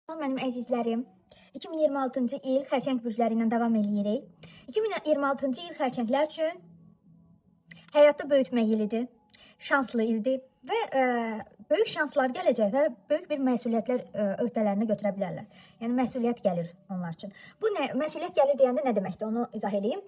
Mənim əzizlərim, 2026-cı il xərçəng bürcləri ilə davam eləyirik. 2026-cı il xərçənglər üçün həyatda böyütmək ilidir, şanslı ildir və böyük şanslar gələcək və böyük bir məsuliyyətlər öhdələrinə götürə bilərlər. Yəni məsuliyyət gəlir onlar üçün. Bu nə məsuliyyət gəlir deyəndə nə deməkdir? Onu izah eləyim.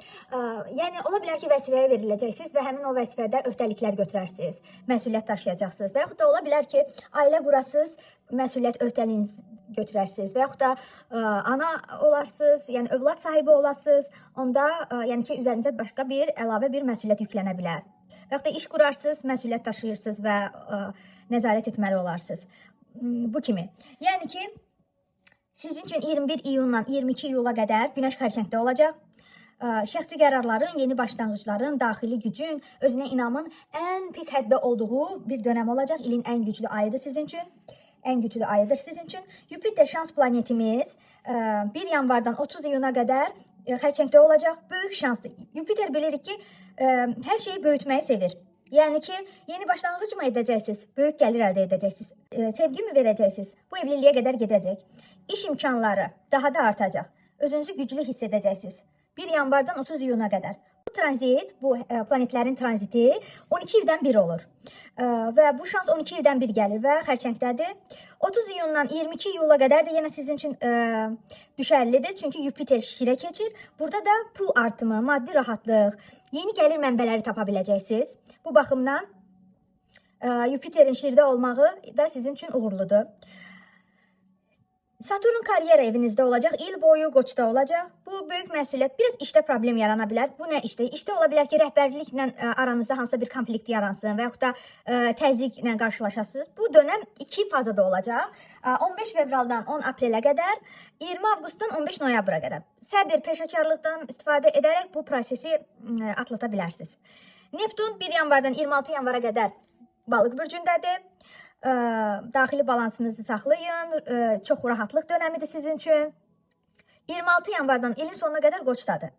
Yəni ola bilər ki, vəzifəyə veriləcəksiniz və həmin o vəzifədə öhdəliklər götürərsiniz, məsuliyyət daşıyacaqsınız və yaxud da ola bilər ki, ailə qurasınız, məsuliyyət öhdəliyiniz götürərsiniz və yaxud da ana olasınız, yəni övlad sahibi olasınız, onda yəni ki, üzərinizə başqa bir əlavə bir məsuliyyət yüklənə bilər. Və yaxud da iş qurarsınız, məsuliyyət daşıyırsınız və nəzarət etməli olarsınız. Bu kimi. Yəni ki, sizin üçün 21 iyundan 22 iyula qədər Günəş xərçəngdə olacaq. Şəxsi qərarların, yeni başlanğıcların, daxili gücün, özünə inamın ən pik həddə olduğu bir dönəm olacaq. İlin ən güclü ayıdır sizin üçün. Ən güclü ayıdır sizin üçün. Yupiter şans planetimiz 1 yanvardan 30 iyuna qədər xərçəngdə olacaq. Böyük şansdır. Yupiter bilirik ki, hər şeyi böyütməyi sevir. Yəni ki, yeni başlanğıc mı edəcəksiniz? Böyük gəlir əldə edəcəksiniz. Sevgi mi verəcəksiniz? Bu evliliyə qədər gedəcək. İş imkanları daha da artacaq. Özünüzü güclü hiss edəcəksiniz. 1 yanvardan 30 iyuna qədər. Bu tranzit, bu planetlərin tranziti 12 ildən bir olur. Və bu şans 12 ildən bir gəlir və xərçəngdədir. 30 iyundan 22 iyula qədər də yenə sizin üçün düşərlidir. Çünki Yupiter şirə keçir. Burada da pul artımı, maddi rahatlıq, yeni gəlir mənbələri tapa biləcəksiniz. Bu baxımdan Yupiterin şirdə olmağı da sizin üçün uğurludur. Saturn karyera evinizdə olacaq, il boyu qoçda olacaq. Bu böyük məsuliyyət. Biraz işdə problem yarana bilər. Bu nə işdə? İşdə ola bilər ki, rəhbərliklə aranızda hansısa bir konflikt yaransın və yaxud da təzyiqlə qarşılaşasınız. Bu dönəm iki fazada olacaq. 15 fevraldan 10 aprelə qədər, 20 avqustdan 15 noyabra qədər. Səbir, peşəkarlıqdan istifadə edərək bu prosesi atlata bilərsiniz. Neptun 1 yanvardan 26 yanvara qədər Balıq bürcündədir. Daxili balansınızı saxlayın. Çox rahatlıq dönəmidir sizin üçün. 26 yanvardan ilin sonuna qədər Qoçdadır.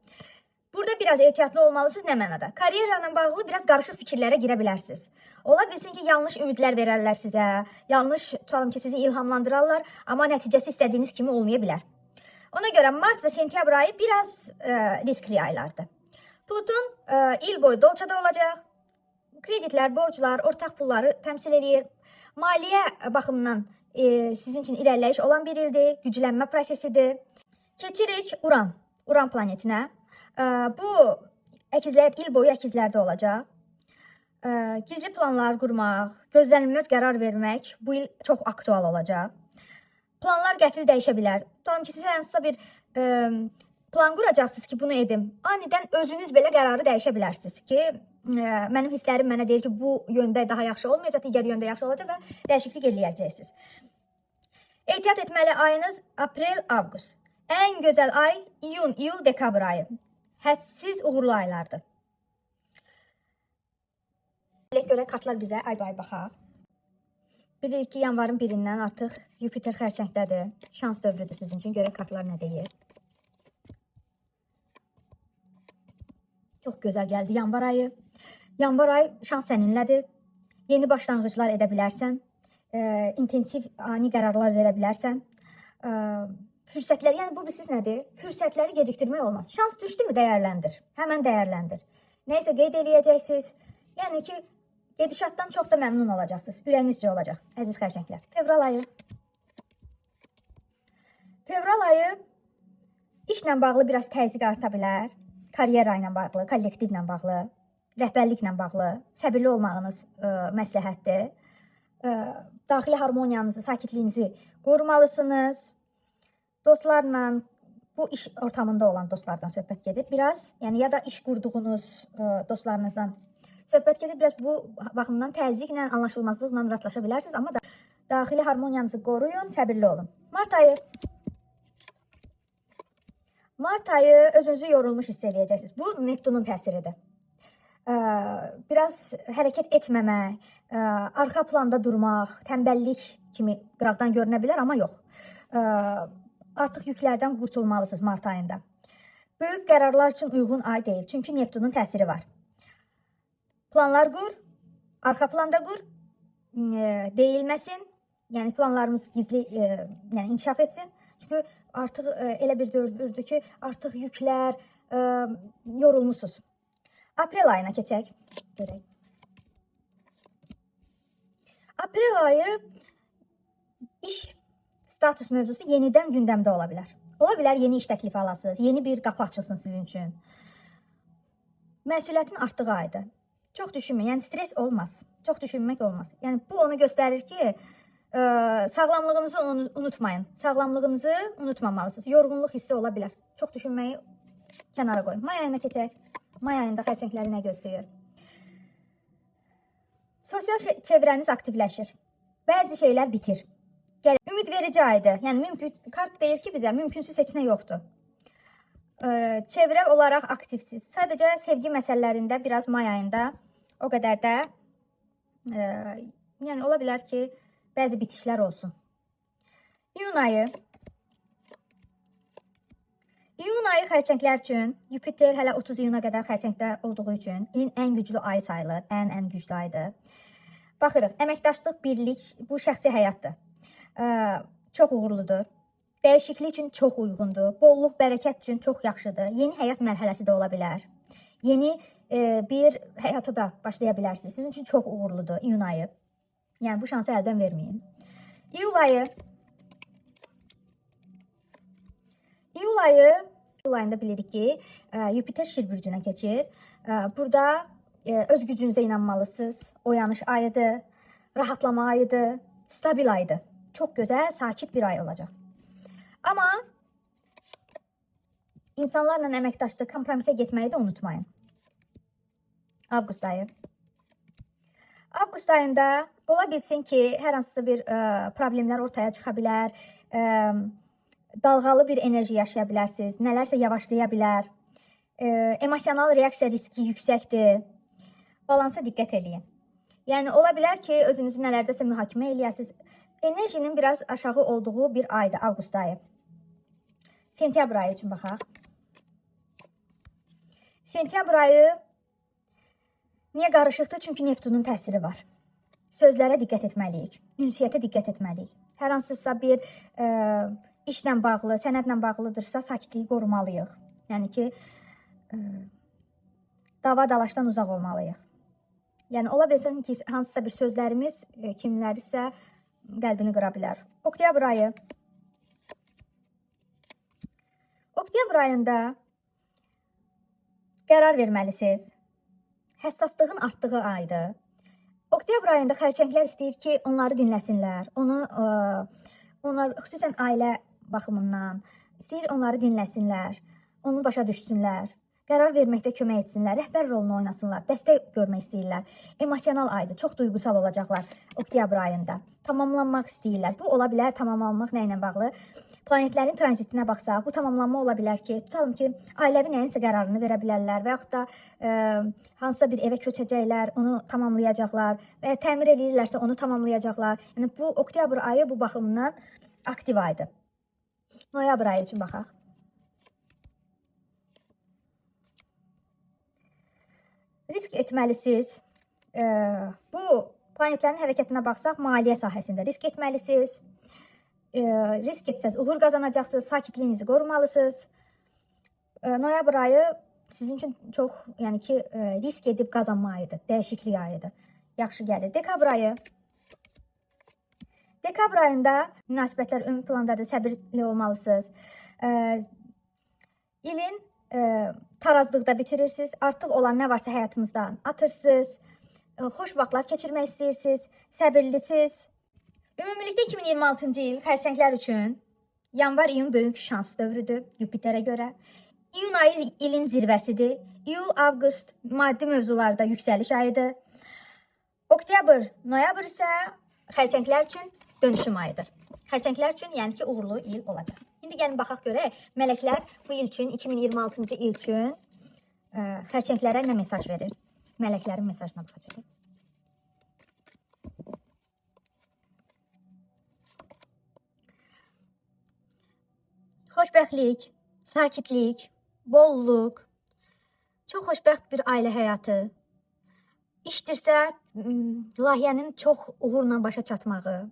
Burada biraz ehtiyatlı olmalısınız nə mənada? Karyera ilə bağlı biraz qarışıq fikirlərə girə bilərsiniz. Ola bilsin ki, yanlış ümidlər verərlər sizə, yanlış, tutalım ki, sizi ilhamlandırarlar, amma nəticəsi istədiyiniz kimi olmaya bilər. Ona görə mart və sentyabr ayı biraz riskli aylardır. Pluton il boyu dolçada olacaq. Kreditlər, borclar, ortaq pulları təmsil edir. Maliyyə baxımından sizin üçün irəliləyiş olan bir ildir, güclənmə prosesidir. Keçirik Uran planetinə. Bu əkizlər il boyu əkizlərdə olacaq. Gizli planlar qurmaq, gözlənilməz qərar vermək bu il çox aktual olacaq. Planlar qəfil dəyişə bilər. Tutalım ki, siz hansısa bir plan quracaqsınız ki, bunu edim. Anidən özünüz belə qərarı dəyişə bilərsiniz ki, mənim hisslərim mənə deyir ki, bu yöndə daha yaxşı olmayacaq, digər yöndə yaxşı olacaq və dəyişiklik eləyəcəksiniz. Ehtiyat etməli ayınız aprel, avqust. Ən gözəl ay iyun, iyul, dekabr ayı. Hədsiz uğurlu aylardır. Elə görə kartlar bizə ay-bay baxaq. Bilirik ki, yanvarın 1-dən artıq Yupiter xərçəngdədir. Şans dövrüdür sizin üçün. Görək kartlar nə deyir. Çox gözəl gəldi yanvar ayı. Yanvar ayı şans səninlədir. Yeni başlanğıclar edə bilərsən. İntensiv ani qərarlar verə bilərsən. Fürsətlər, yəni bu siz nədir? Fürsətləri gecikdirmək olmaz. Şans düşdü mü dəyərləndir. Həmən dəyərləndir. Nəysə qeyd eləyəcəksiniz. Yəni ki, gedişatdan çox da məmnun olacaqsınız. Ürəyinizcə olacaq, əziz xərçənglər. Fevral ayı. Fevral ayı işlə bağlı biraz təzyiq arta bilər. Karyera ilə bağlı, kollektivlə bağlı, rəhbərliklə bağlı səbirli olmağınız məsləhətdir. Daxili harmoniyanızı, sakitliyinizi qorumalısınız. Dostlarla, bu iş ortamında olan dostlardan söhbət gedir. Biraz, yəni ya da iş qurduğunuz dostlarınızdan söhbət gedir. Biraz bu baxımdan təzyiqlə, anlaşılmazlıqla rastlaşa bilərsiniz. Amma da daxili harmoniyanızı qoruyun, səbirli olun. Mart ayı. Mart ayı özünüzü yorulmuş hiss eləyəcəksiniz. Bu Neptunun təsiridir. Biraz hərəkət etməmək, arxa planda durmaq, tənbəllik kimi qıraqdan görünə bilər, amma yox. Artıq yüklərdən qurtulmalısınız mart ayında. Böyük qərarlar üçün uyğun ay deyil, çünki Neptunun təsiri var. Planlar qur, arxa planda qur, deyilməsin. Yəni planlarımız gizli, yəni inkişaf etsin. Çünki artıq elə bir dövrdür ki, artıq yüklər, yorulmusunuz. Aprel ayına keçək. Görək. Aprel ayı iş status mövzusu yenidən gündəmdə ola bilər. Ola bilər yeni iş təklifi alasınız, yeni bir qapı açılsın sizin üçün. Məsuliyyətin artdığı aydır. Çox düşünməyin, yəni stres olmaz. Çox düşünmək olmaz. Yəni bu onu göstərir ki, sağlamlığınızı unutmayın. Sağlamlığınızı unutmamalısınız. Yorğunluq hissi ola bilər. Çox düşünməyi kənara qoyun. May ayına keçək. May ayında xərçəngləri nə gözləyir? Sosial çevrəniz aktivləşir. Bəzi şeylər bitir. Ümid verici aydır. Yəni mümkün, kart deyir ki bizə mümkünsüz heç nə yoxdur. Çevrə olaraq aktivsiz. Sadəcə sevgi məsələlərində biraz may ayında o qədər də yəni ola bilər ki, bəzi bitişlər olsun. İyun ayı. İyun ayı xərçənglər üçün Yupiter hələ 30 iyuna qədər xərçəngdə olduğu üçün ilin ən güclü ayı sayılır. Ən güclü aydır. Baxırıq, əməkdaşlıq, birlik bu şəxsi həyatdır. Çox uğurludur. Dəyişiklik üçün çox uyğundur. Bolluq, bərəkət üçün çox yaxşıdır. Yeni həyat mərhələsi də ola bilər. Yeni bir həyata da başlaya bilərsiniz. Sizin üçün çox uğurludur iyun ayı. Yəni bu şansı əldən verməyin. İyul ayı. İyul ayında bilirik ki, Yupiter Şir bürcünə keçir. Burada öz gücünüzə inanmalısınız. Oyanış ayıdır, rahatlama ayıdır, stabil ayıdır. Çox gözəl, sakit bir ay olacaq. Amma insanlarla əməkdaşlıq, kompromisə getməyi də unutmayın. Avqust ayı. Avqust ayında ola bilsin ki, hər hansısa bir problemlər ortaya çıxa bilər, dalğalı bir enerji yaşaya bilərsiniz, nələrsə yavaşlaya bilər, emosional reaksiya riski yüksəkdir. Balansa diqqət eləyin. Yəni, ola bilər ki, özünüzü nələrdəsə mühakimə eləyəsiniz. Enerjinin biraz aşağı olduğu bir aydır, avqust ayı. Sentyabr ayı üçün baxaq. Sentyabr ayı niyə qarışıqdır? Çünki Neptunun təsiri var. Sözlərə diqqət etməliyik, ünsiyyətə diqqət etməliyik. Hər hansısa bir işlə bağlı, sənədlə bağlıdırsa, sakitliyi qorumalıyıq. Yəni ki, dava dalaşdan uzaq olmalıyıq. Yəni, ola bilsin ki, hansısa bir sözlərimiz kimlərisə qəlbini qıra bilər. Oktyabr ayı. Oktyabr ayında qərar verməlisiniz. Həssaslığın artdığı aydır. Oktyabr ayında xərçənglər istəyir ki, onları dinləsinlər. Onlar xüsusən ailə baxımından istəyir onları dinləsinlər, onu başa düşsünlər, qərar verməkdə kömək etsinlər, rəhbər rolunu oynasınlar, dəstək görmək istəyirlər. Emosional aydır, çox duyğusal olacaqlar oktyabr ayında. Tamamlanmaq istəyirlər. Bu ola bilər tamamlanmaq nə ilə bağlı? Planetlərin tranzitinə baxsaq, bu tamamlanma ola bilər ki, tutalım ki, ailəvi nəyinsə qərarını verə bilərlər və yaxud da hansısa bir evə köçəcəklər, onu tamamlayacaqlar və ya təmir eləyirlərsə onu tamamlayacaqlar. Yəni, bu oktyabr ayı bu baxımdan aktiv aydır. Noyabr ayı üçün baxaq. Risk etməlisiniz. Bu planetlərin hərəkətinə baxsaq, maliyyə sahəsində risk etməlisiniz. Risk etsəz uğur qazanacaqsınız, sakitliyinizi qorumalısınız. Noyabr ayı sizin üçün çox, yəni ki, risk edib qazanma ayıdır, dəyişiklik ayıdır. Yaxşı gəlir. Dekabr ayı. Dekabr ayında münasibətlər ön plandadır, səbirli olmalısınız. İlin tarazlıqda bitirirsiniz. Artıq olan nə varsa həyatınızdan atırsınız. Xoş vaxtlar keçirmək istəyirsiniz, səbirlisiniz. Ümumilikdə 2026-cı il xərçənglər üçün yanvar-iyun böyük şans dövrüdür Yupiterə görə. İyun ayı ilin zirvəsidir. İyul, avqust maddi mövzularda yüksəliş ayıdır. Oktyabr, noyabr isə xərçənglər üçün dönüşüm ayıdır. Xərçənglər üçün, yəni ki, uğurlu il olacaq. İndi gəlin baxaq görək, mələklər bu il üçün, 2026-cı il üçün xərçənglərə nə mesaj verir? Mələklərin mesajına baxacaq. Xoşbəxtlik, sakitlik, bolluq, çox xoşbəxt bir ailə həyatı, işdirsə, layihənin çox uğurla başa çatmağı,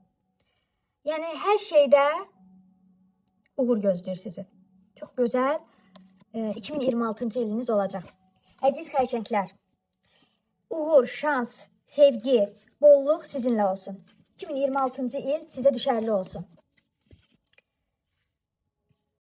Yəni hər şeydə uğur gözləyir sizi. Çox gözəl 2026-cı iliniz olacaq. Əziz xərçənglər, uğur, şans, sevgi, bolluq sizinlə olsun. 2026-cı il sizə düşərli olsun.